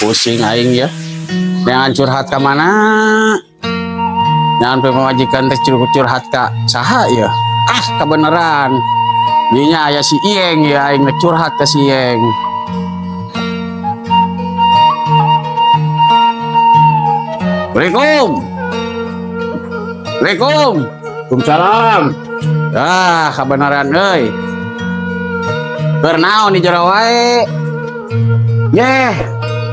Pusing aing ya. Jangan curhat ka mana? Jangan pamajikan teh curhat ka saha ya? Ah, kebenaran. Dinya aya si Ieng ya, aing curhat ke si Ieng. Assalamualaikum. Assalamualaikum. Waalaikumsalam. Ah, kebenaran euy. Keur naon di jero wae? Yeh.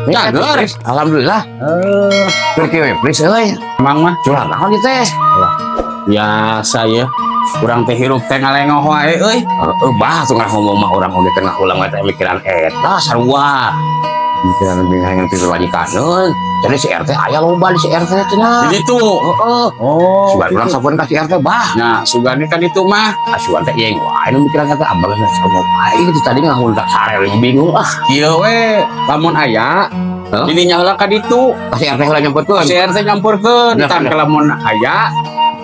Cager. Alhamdulillah. Eh, Keur kieu we, please euy. Emang mah Curhat naon ieu teh? Biasa ya. Urang teh hirup teh ngalengoh wae euy. Heeh, bah tuh ngomong mah urang oge teh ulang teh mikiran eta sarua. Mikiran bingung pamajikan euy. Jadi si RT aya loba di si RT cenah. Jadi tuh. Heeh. Oh. Sugan urang sampun ka si RT bah. Nah, sugane kan itu mah. Ah, sugan teh ieu wae nu mikiran eta abang sama wae gitu tadi ngahuleng sare bingung ah. Kieu we lamun aya Hah? didinya heula ka ditu. Ka si RT heula nyamperkeun. Si RT nyamperkeun Bener, tah bener. Lamun aya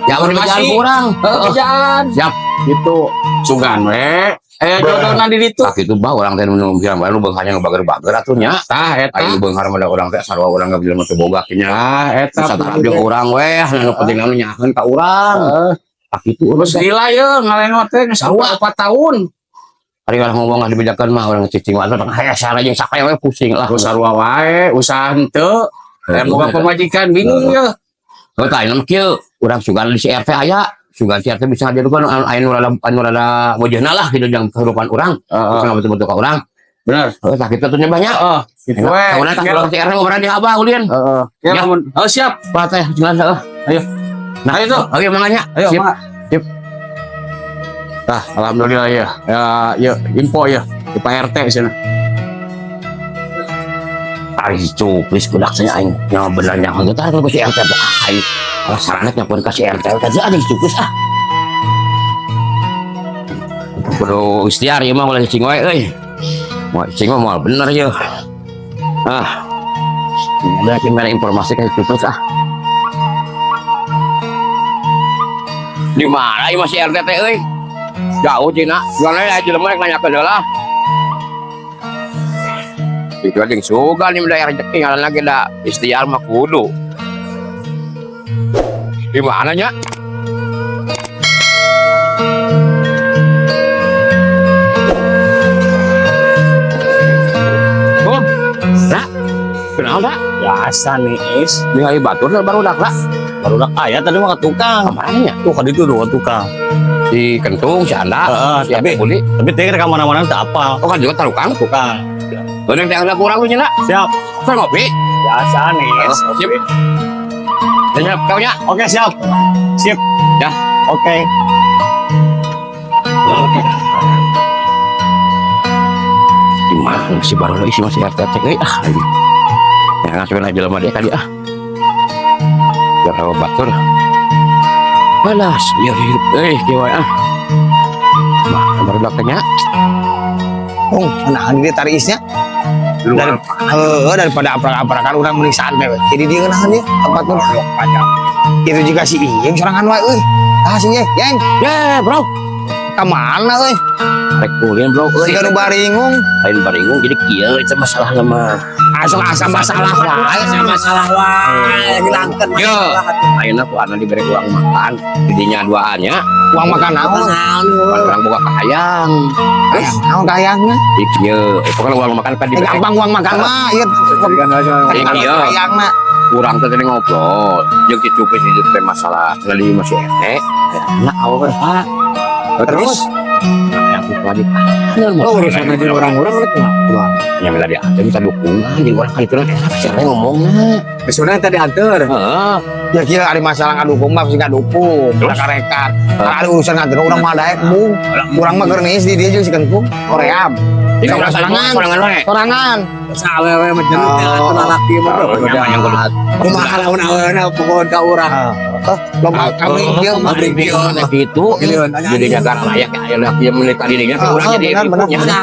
Ya mun Informasi. jalan ku urang. Heeh. Kerjaan. Siap. Gitu. Sugan we aya jodohna di ditu. Tah kitu bah urang teh nu mikiran bae nu beungharnya nu bager-bager atuh nya. Tah eta. Ayo beunghar mah da urang teh sarua urang ge jelema teu boga nya. Tah eta. Bisa tarap jeung urang weh, nu penting anu nyaheun ka urang. Heeh. Tah kitu urang Terus teh. gila ye ngalengot teh geus Sarua. 4 tahun. Ari kalau ngomong nggak dibejakeun mah urang cicing wae teh hese sarua jeung sakaya we pusing lah. Terus sarua wae usaha henteu. Aya boga pamajikan bingung ye. Heuh tah ayeuna mah kieu, urang sugan di si RT aya, sugan si RT bisa ngajadukeun anu aya nu rada wajahna lah gitu jeung kehidupan urang. Heeh. Bisa betul-betul ka urang. Bener. Heuh tah kitu atuh nya banyak. Heeh. Gitu we. Tahunan tah urang si RT mah di abah ulin. Heeh. Ya Ya. lamun oh siap. Pak teh jalan heuh. Ayo. Nah, Ayo tuh. Oke manganya. Ayo, Sip. Mak. Sip. Tah, alhamdulillah ya. Ya, ya info ya di Pak RT sana. Ari si cuplis kudak nya aing nya bener nya tah kalau si RT teh aing. Alah sarana nyampeun ka si RT teh ada si cuplis ah. Kudu ikhtiar ieu mah ulah cicing wae euy. Moal cicing mah moal bener ye. Ah. Udah gimana informasi ka si cuplis ah. Di mana ieu mah si RT teh euy? Jauh cina. Jual aja jelema rek nanyakeun heula. Itu aja yang suka nih udah rezeki ngaran lagi dah ikhtiar mah kudu. Di mana nya? Oh, Ra, kenal Ra? Biasa nih, Is. Ningali batur lah baru dak Ra. Baru dak aya tadi mah ke tukang. Kemana nya? Tuh kadi tuh ke tukang. Si Kentung, si Anda, Heeh, si Budi. Tapi teh ke mana-mana teu apa. Oh kan juga tarukang. Tukang. Geuning teh ada kurang lu nya, Siap. Keur ngopi. Biasa nih, Is. Sip. Siap kau nya. Oke, siap. Sip. Ya. Oke. Di mana si baru isi masih RT teh euy ah ini. Ya ngasukeun aja jelema dia kali ah. Biar tahu batur. Balas, ya hidup euy kieu wae ah. Mah baru dak teh nya. Oh, nah dia tarik isnya. Dari, daripada aprak-aprakan urang mending santai we. Jadi dia ngeunaheun ieu tempat nu. Itu juga si Iyeng sorangan wae euy. Ah sih Yeng, Ye, bro. ka mana euy? Rek ulin bro euy. Siga nu baringung. Lain baringung jadi kieu itu masalahna mah. Asal asa masalah wae. Masalah wae Hilangkeun Yo, ayeuna ku ana dibere uang makan, didinya duaannya, Uang makan naon? urang boga kahayang. Hayang naon kahayangna? Jadi kieu, pokoknya uang makan kan Eh, dibere. gampang uang makan mah ieu. Iya. Kahayangna. Urang teh tadi ngobrol, jeung si Cupis itu teh masalah cenah di masih RT. Nah, awal Pak. Terus aku lagi oh urusan aja orang-orang rek mah. Ya minta diantar minta dukungan jadi orang kan itu enak si RT ngomongna. Sebenarnya tadi anter. Heeh. Ya kieu ari masalah ngadukung mah pasti ngadukung, Terus? rekan. Ada urusan nganter urang mah daek mung. Urang mah keur niis di dieu jeung si Kengkung, Koream. Jadi Sorangan. sorangan wae. Sorangan. Awewe mah jenuh teh atuh lalaki mah bro. Oh, nyaman yang kudu. Kumaha lamun awewena pokon ka urang. Eh, loba kami kieu mah. Pabrik kieu. Gitu. Giliran. Jadi nyagar layak ya aya kieu menikah dirinya ke urang Ah, jadi benar, benar. nya.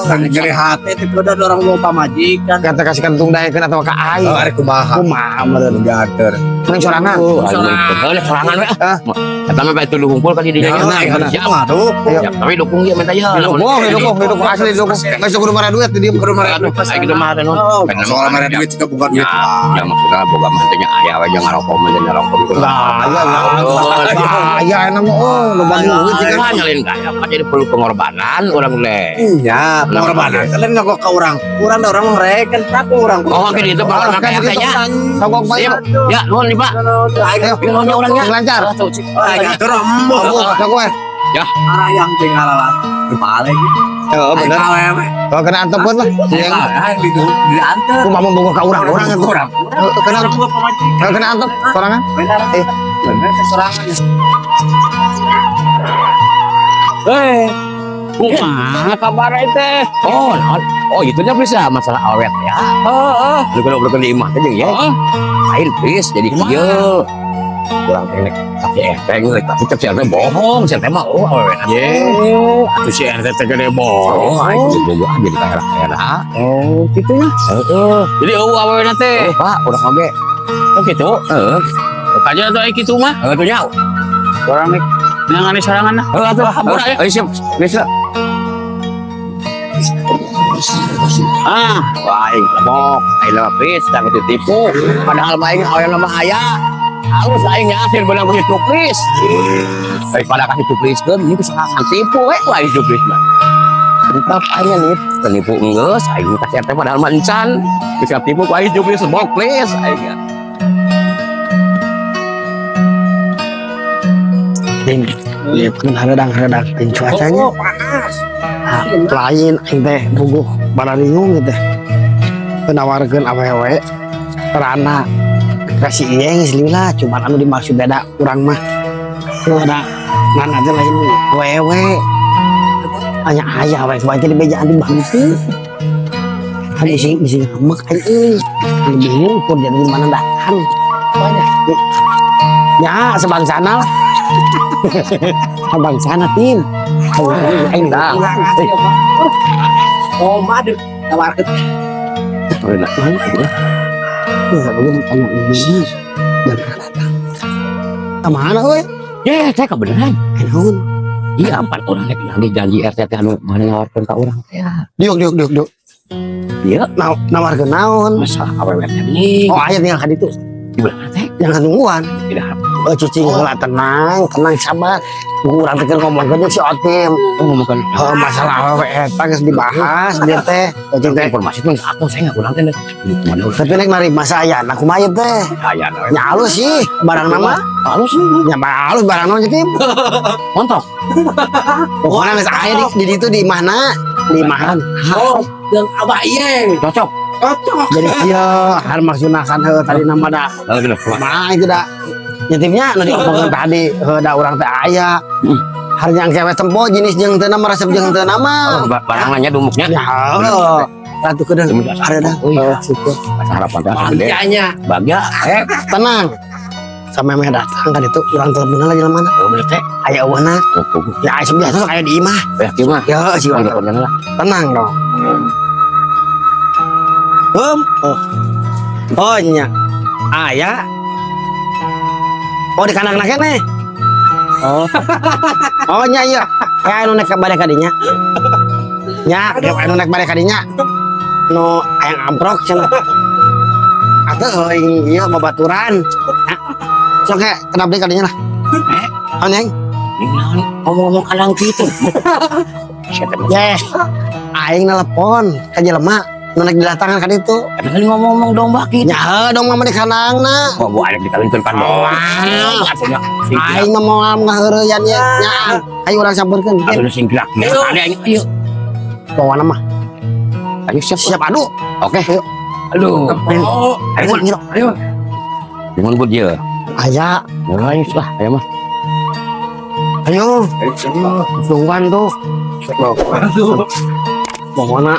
Kan nyeri hati teh kudu orang mau pamajikan. Kata kasih kentung daekeun atau ka aing. Oh, ari kumaha? Kumaha meureun. Dianter. Mending sorangan. Oh, aing mah sorangan we. Ah. Eta mah bae tuluh hungkul kan di dinya. Benar, benar. Siap. Aduh. Ayo. Siap. Tapi dukung dia minta ya. Didukung, didukung, didukung asli didukung. Geus kudu mara duit di dieu. Kudu mara Aduh, aing gitu mah teh non. Oh, soal mere duit juga bukan duit. Ya, ya maksudnya boga mah teh nya aya we jeung ngarokok mah jeung ngarokok. Lah, ya, ya, enak mah oh, loba duit Kan kan. nyalin gaya apa jadi perlu pengorbanan orang teh. Iya, pengorbanan. Kalian nggak ke orang. Orang ada orang mereka aku orang. Oh, oke itu pengorbanan kan kayak gitu. nya. Sogok bae. Siap. Ya, nuhun nih, Pak. Ayo, Ya, nuhun nya orangnya. Sing lancar. Aing atur embo. Oh, sok we. Arah yang tinggal lah. Balik. Heeh, bener. Awewe. Oh, kena antepkeun lah. Yang Aing di diantar. kumaha mun bogoh ka urang-urang atuh. Orang. Heeh, kena Orang gua pemajikan. heeh, kena antep sorangan. Benar. Eh. Benar sorangan. Eh, kumaha kabar teh? Oh, naon? Oh, itu nya bisa masalah awet ya. Heeh. Lu kan ngobrolkeun di imah teh jeung ya. Heeh. Lain please jadi kieu. Kurang teh tapi RT geus, tapi cek si RT bohong, si RT mah oh awewe. Ye, atuh si RT teh gede Oh, aing bohong. geus bogoh ah jadi kaera-kaera. Oh, gitu ya. Heeh. Jadi eueuh awewena teh. Oh, Pak, urang oge. Oh gitu. Heeh. Aja atuh aya kitu mah. Heeh tuh nya. Urang nek nangani sorangan lah. Heeh atuh. Hampura ya. Ayo siap. Bisa. Ah, Wah, aing lemok, aing mah please, takut ditipu. Padahal mah aing awewe mah aya. Halus aing nyaasir beunang ku si Cuplis. Daripada kasih cupliskeun, ini kesalahan tipu we ku aing cuplis mah. Tetap aing nih, penipu enggeus, aing kasih RT padahal mah encan. Bisa tipu ku aing cuplis, bok please aing. Din, kan hareudang-hareudang teh cuacanya. Oh, panas. Ah, lain aing teh buguh bararingung gitu. Teu nawarkeun awewe rana kasih ieu geus lila cuman anu dimaksud beda urang mah. Teu ada ngan aja lain wewe. Hanya aya we bae di bejaan di bantu. Kan isi isi ngambek aing euy. Aing bingung pur jadi di mana datang. Ya, sebangsana lah. Sebangsana tim. Aing Dah. Oh, mah ditawarkeun. Mana? Ya, belum tanya ini. Dan datang. Mana euy? Ye, teh kebenaran. Naon? Iya, empat orang rek nagih janji RT teh anu mana nawarkeun ka urang teh. Diuk diuk diuk diuk. Iya, Nawarkeun naon? masalah awewe teh geuning. Oh, aya tinggal ka ditu. Di belakang teh Jangan nungguan. tidak Oh, cicing heula tenang, tenang sabar. Urang teh keur ngomongkeun jeung si Otim. ngomongkeun Oh, masalah awewe eta geus dibahas dia teh. Cicing teh. informasi tuh aku saya nggak kurang teh. Mana udah Tapi nek narima saya, nah kumaha ieu teh? kaya Nya halus sih, barang nama. Halus sih. Nya halus barang nama jadi. Montok. Pokoknya geus aya di ditu di imahna, di imahan. Oh, jeung abah ieu. Cocok. Cocok. Jadi kieu har maksudna kan heuh tadi nama da. Lalu gini, Mah itu da nyetimnya nu diomongkeun tadi heuh da urang teh aya. Har yang cewek tempo jenis jeung teu nama resep jeung teu nama. Oh, barang nanya dumuknya. Ya heuh. Ratu kedeung hareudang. Oh iya. Syukur. Masa harapan teh asa gede. Bahagianya. Bagja. Eh, Tenang. Sampai meh datang kan itu urang teleponan lagi mana? oh, bener teh. Aya eueuhna. Oh, tunggu. Ya aya biasa sok aya di imah. Ya, kieu mah. Ya si Urang urang teleponan lah. tenang dong. Oh. Oh nya. Aya. Oh di kandang keneh. Oh. Oh nya iya. Kayak anu nek bade ka dinya. Nya, kayak anu nek bade ka dinya. Nu hayang amprok cenah. Atuh euy ieu babaturan. Nah, sok ge kenapa deui ka dinya lah. Oh neng. Ini naon ngomong-ngomong kandang kitu. Sia teh. Yes. Aing nelpon ka jelema nu nek didatangan ka ditu. Emang ini ngomong-ngomong domba kitu. Nya heuh dong mah di kandangna. Kok gua ada dikawinkeun kan domba. Atunya sing Aing mah moal ngaheureyan nya. Nya, ayo urang sampeurkeun. atunya sing gerak. Ada aing ayo. Pokona mah Ayo siap. siap adu. Oke. Ayo. Aduh. Oh, Ayo, Ayo, ayo. Jangan buat dia. Aya, Mulai lah, ayo mah. ayo. Tungguan tuh. Aduh. Pokona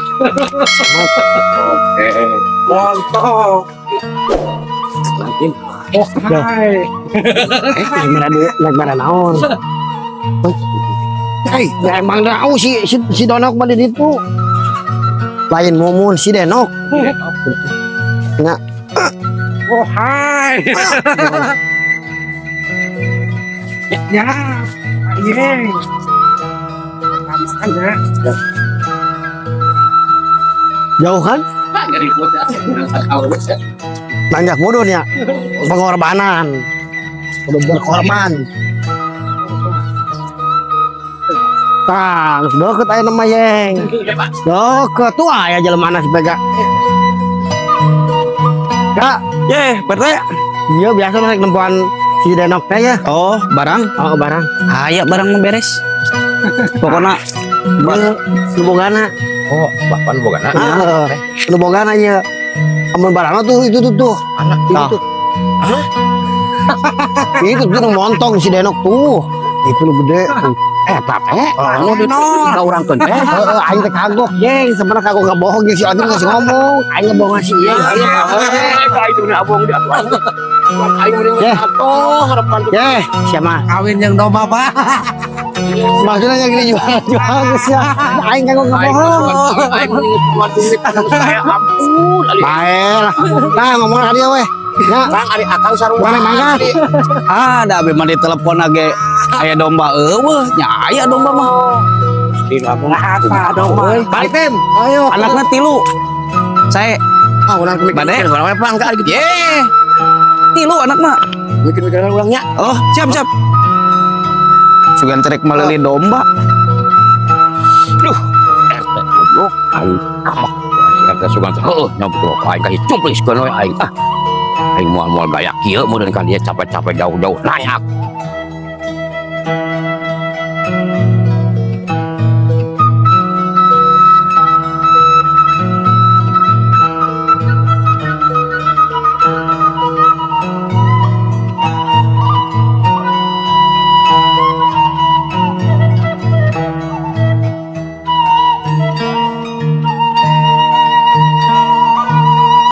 Oke. Montok. Oh, hai. Eh, merah duit, naik merah naon. Hei, ya emang dah si si si Donok mah di ditu. Lain mumun si Denok. Nya. Oh, hai. Ya, Pak Iyeng. Makan ya. Jauh kan? Nanjak mudun ya. Pengorbanan. Udah berkorban. Tah, geus deket aya nama, Yeng. Deket tuh aya jelema si Pega. Kak, Ye, Pak RT. Iya, biasa naik nempuan si Denok teh ya. Oh, barang. Oh, barang. Aya barang mah beres. Pokoknya Ieu nu bogana. Oh, bapak nu bogana. Heeh. Nu bogana ieu. Amun barangna tuh itu tuh tuh. Anak. Itu tuh. Itu tuh nu montong si Denok tuh. Itu nu gede. Eh, teh. Anu di ka urang keun teh. Heeh, aing teh kagok, Jeng. Sebenarnya kagok nggak bohong jeung si Agung nggak ngomong. Aing nggak bohong si Iyeng. Eh, ka itu na abong di atuh. Aing mending Ya. atuh harapan tuh. Yeh, siapa? Kawin yang domba, Pak. Maksudnya yang gini jual jual geus ya. Aing kagok nggak bohong. Aing mending keluar duit anu saya ampun. Ali Bae lah. Nah, ngomong ka dia weh. Ya, akang, ari akang sarua. Mana mangga? Ah, da abi mah di telepon age aya domba euweuh, nya aya domba mah. Apa domba? Balik tim. Ayo. Anakna tilu. Saya Ah, urang mikir. bade. Urang we pangka gitu. Ye. Tilu anakna. Mikir-mikiran urangnya. Oh, siap siap. Sugan trek meuli domba. Duh, RT goblok aing kamak. Si RT sugan teh heueuh nya betul aing kasih cumplis keun we aing ah. Aing moal-moal gaya kieu meureun ka dia capek-capek jauh-jauh nanyak.